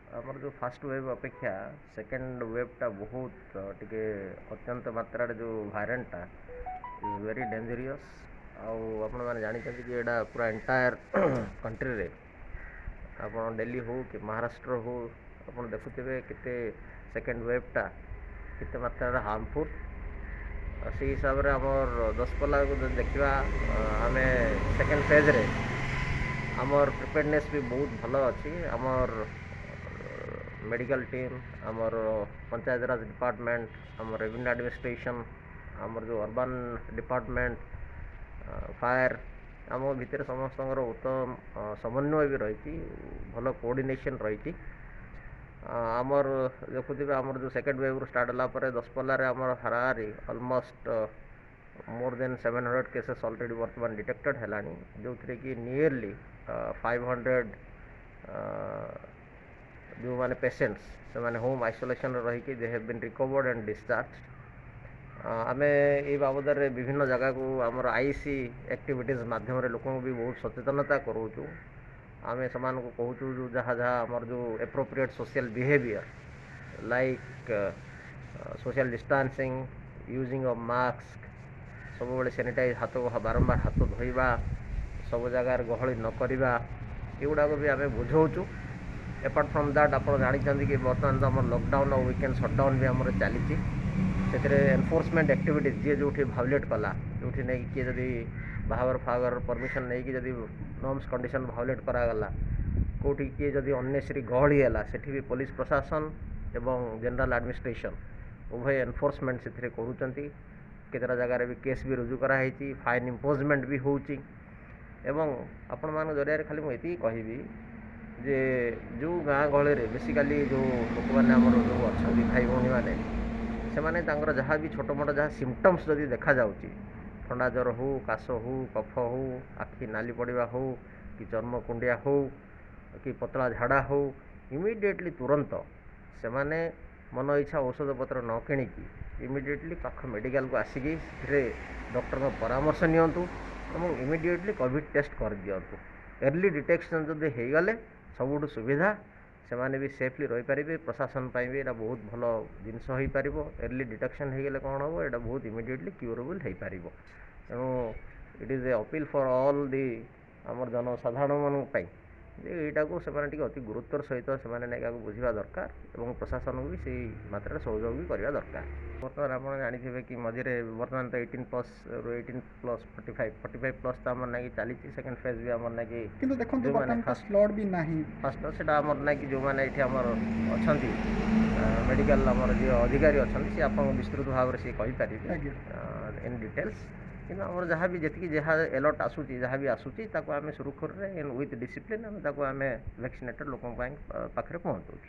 ଆମର ଯେଉଁ first wave ଅପେକ୍ଷା ସେକେଣ୍ଡ ୱେଭ୍ଟା ବହୁତ ଟିକେ ଅତ୍ୟନ୍ତ ମାତ୍ରାରେ ଯେଉଁ ଭାରିଏଣ୍ଟଟା is very dangerous. ଆଉ ଆପଣମାନେ ଜାଣିଛନ୍ତି କି ଏଇଟା ପୁରା ଏଣ୍ଟାୟାର କଣ୍ଟ୍ରିରେ, ଆପଣ ଡେଲି ହଉ କି ମହାରାଷ୍ଟ୍ର ହଉ, ଆପଣ ଦେଖୁଥିବେ କେତେ ସେକେଣ୍ଡ ୱେଭ୍ଟା କେତେ ମାତ୍ରାରେ ହାର୍ମଫୁଲ୍। ସେଇ ହିସାବରେ ଆମର ଦଶପଲ୍ଲାକୁ ଯଦି ଦେଖିବା ଆମେ ସେକେଣ୍ଡ ଫେଜ୍ରେ, ଆମର ପ୍ରିପେୟାରନେସ୍ ବି ବହୁତ ଭଲ ଅଛି। ଆମର ମେଡ଼ିକାଲ ଟିମ୍, ଆମର ପଞ୍ଚାୟତରାଜ ଡିପାର୍ଟମେଣ୍ଟ, ଆମର ରେଭିନ୍ୟୁ ଆଡ଼ମିନିଷ୍ଟ୍ରେସନ୍, ଆମର ଯେଉଁ ଅର୍ବାନ୍ ଡିପାର୍ଟମେଣ୍ଟ, ଫାୟାର, ଆମ ଭିତରେ ସମସ୍ତଙ୍କର ଉତ୍ତମ ସମନ୍ୱୟ ବି ରହିଛି, ଭଲ କୋଅର୍ଡ଼ିନେସନ୍ ରହିଛି। ଆମର ଦେଖୁଥିବେ, ଆମର ଯେଉଁ ସେକେଣ୍ଡ ୱେଭ୍ରୁ ଷ୍ଟାର୍ଟ ହେଲା ପରେ ଦଶପଲ୍ଲାରେ ଆମର ହାରାହାରି almost more than 700 cases already ବର୍ତ୍ତମାନ ଡିଟେକ୍ଟେଡ଼ ହେଲାଣି, ଯେଉଁଥିରେ କି ନିୟରଲି 500 ଯେଉଁମାନେ ପେସେଣ୍ଟସ୍, ସେମାନେ ହୋମ୍ ଆଇସୋଲେସନ୍ରେ ରହିକି they have been recovered and discharge। ଆମେ ଏଇ ବାବଦରେ ବିଭିନ୍ନ ଜାଗାକୁ ଆମର ଆଇସି ଆକ୍ଟିଭିଟିଜ୍ ମାଧ୍ୟମରେ ଲୋକଙ୍କୁ ବି ବହୁତ ସଚେତନତା କରାଉଛୁ। ଆମେ ସେମାନଙ୍କୁ କହୁଛୁ ଯେଉଁ ଯାହା ଯାହା ଆମର ଯେଉଁ appropriate social behaviour like social distancing, using of mask, ସବୁବେଳେ ସାନିଟାଇଜ୍, ହାତକୁ ବାରମ୍ବାର ହାତ ଧୋଇବା, ସବୁ ଜାଗାରେ ଗହଳି ନ କରିବା, ଏଗୁଡ଼ାକ ବି ଆମେ ବୁଝାଉଛୁ। ଏପାର୍ଟ ଫ୍ରମ୍ that, ଆପଣ ଜାଣିଛନ୍ତି କି ବର୍ତ୍ତମାନ ତ ଆମର ଲକଡାଉନ୍ ଆଉ ୱିକେଣ୍ଡ ସଟ୍ଡାଉନ୍ ବି ଆମର ଚାଲିଛି। ସେଥିରେ ଏନଫୋର୍ସମେଣ୍ଟ ଆକ୍ଟିଭିଟିଜ୍, ଯିଏ ଯେଉଁଠି ଭାୟୋଲେଟ୍ କଲା, ଯେଉଁଠି ନେଇକି କିଏ ଯଦି ବାହାଘର ଫାହାଘର ପରମିସନ୍ ନେଇକି ଯଦି ନର୍ମସ୍ କଣ୍ଡିସନ୍ ଭାୟୋଲେଟ୍ କରାଗଲା, କେଉଁଠି କିଏ ଯଦି ଅନନେସେସାରୀ ଗହଳି ହେଲା, ସେଠି ବି ପୋଲିସ ପ୍ରଶାସନ ଏବଂ ଜେନେରାଲ ଆଡ଼ମିନିଷ୍ଟ୍ରେସନ୍ ଉଭୟ ଏନଫୋର୍ସମେଣ୍ଟ ସେଥିରେ କରୁଛନ୍ତି। କେତେଟା ଜାଗାରେ ବି କେସ୍ ବି ରୁଜୁ କରାହେଇଛି, ଫାଇନ୍ ଇମ୍ପୋଜମେଣ୍ଟ ବି ହେଉଛି। ଏବଂ ଆପଣମାନଙ୍କ ଜରିଆରେ ଖାଲି ମୁଁ ଏତିକି କହିବି ଯେ ଯେଉଁ ଗାଁ ଗହଳିରେ ବେସିକାଲି ଯେଉଁ ଲୋକମାନେ ଆମର ଯେଉଁ ଅଛନ୍ତି, ଭାଇ ଭଉଣୀମାନେ, ସେମାନେ ତାଙ୍କର ଯାହା ବି ଛୋଟ ମୋଟ ଯାହା ସିମ୍ପଟମ୍ସ ଯଦି ଦେଖାଯାଉଛି, ଥଣ୍ଡା ଜ୍ୱର ହଉ, କାଶ ହଉ, କଫ ହଉ, ଆଖି ନାଲି ପଡ଼ିବା ହଉ କି ଚର୍ମ କୁଣ୍ଡିଆ ହଉ କି ପତଳା ଝାଡ଼ା ହଉ, ଇମିଡ଼ିଏଟଲି ତୁରନ୍ତ ସେମାନେ ମନ ଇଚ୍ଛା ଔଷଧପତ୍ର ନ କିଣିକି ଇମିଡ଼ିଏଟଲି ପାଖ ମେଡ଼ିକାଲକୁ ଆସିକି ସେଥିରେ ଡକ୍ଟରଙ୍କ ପରାମର୍ଶ ନିଅନ୍ତୁ ଏବଂ ଇମିଡ଼ିଏଟଲି କୋଭିଡ଼ ଟେଷ୍ଟ କରିଦିଅନ୍ତୁ। ଏର୍ଲି ଡିଟେକ୍ସନ୍ ଯଦି ହେଇଗଲେ ସବୁଠୁ ସୁବିଧା, ସେମାନେ ବି ସେଫଲି ରହିପାରିବେ, ପ୍ରଶାସନ ପାଇଁ ବି ଏଇଟା ବହୁତ ଭଲ ଜିନିଷ ହେଇପାରିବ। ଏର୍ଲି ଡିଟେକ୍ସନ୍ ହେଇଗଲେ କ'ଣ ହେବ, ଏଇଟା ବହୁତ ଇମିଡ଼ିଏଟଲି କ୍ୟୁରେବଲ୍ ହେଇପାରିବ। ତେଣୁ it is a appeal for all the ଆମର ଜନସାଧାରଣମାନଙ୍କ ପାଇଁ ଯେ ଏଇଟାକୁ ସେମାନେ ଟିକେ ଅତି ଗୁରୁତ୍ୱର ସହିତ ସେମାନେ ନେଇକି ବୁଝିବା ଦରକାର ଏବଂ ପ୍ରଶାସନକୁ ବି ସେଇ ମାତ୍ରାରେ ସହଯୋଗ ବି କରିବା ଦରକାର। ବର୍ତ୍ତମାନ ଆପଣ ଜାଣିଥିବେ କି ମଝିରେ ବର୍ତ୍ତମାନ ତ 18+ରୁ 18+, 45, 45+ ତ ଆମର ନାକି ଚାଲିଛି। ସେକେଣ୍ଡ ଫେଜ୍ ବି ଆମର ନାକି କିନ୍ତୁ ଦେଖନ୍ତୁ, ଯେଉଁମାନେ ବର୍ତ୍ତମାନ ତ ସ୍ଲଟ୍ ବି ନାହିଁ। ଫାଷ୍ଟ ସେଇଟା ଆମର ନାକି ଯେଉଁମାନେ ଏଇଠି ଆମର ଅଛନ୍ତି, ମେଡ଼ିକାଲ ଆମର ଯିଏ ଅଧିକାରୀ ଅଛନ୍ତି, ସିଏ ଆପଣଙ୍କୁ ବିସ୍ତୃତ ଭାବରେ ସିଏ କହିପାରିବେ ଇନ୍ ଡିଟେଲ୍ସ। କିନ୍ତୁ ଆମର ଯାହା ବି ଯେତିକି ଯାହା ଏଲର୍ଟ ଆସୁଛି, ଯାହା ବି ଆସୁଛି, ତାକୁ ଆମେ ସୁରୁଖୁରୁରେ ୱିଥ୍ ଡିସିପ୍ଲିନ୍ ଆମେ ତାକୁ ଆମେ ଭ୍ୟାକ୍ସିନେଟେଡ଼ ଲୋକଙ୍କ ପାଇଁ ପାଖରେ ପହଞ୍ଚଉଛୁ।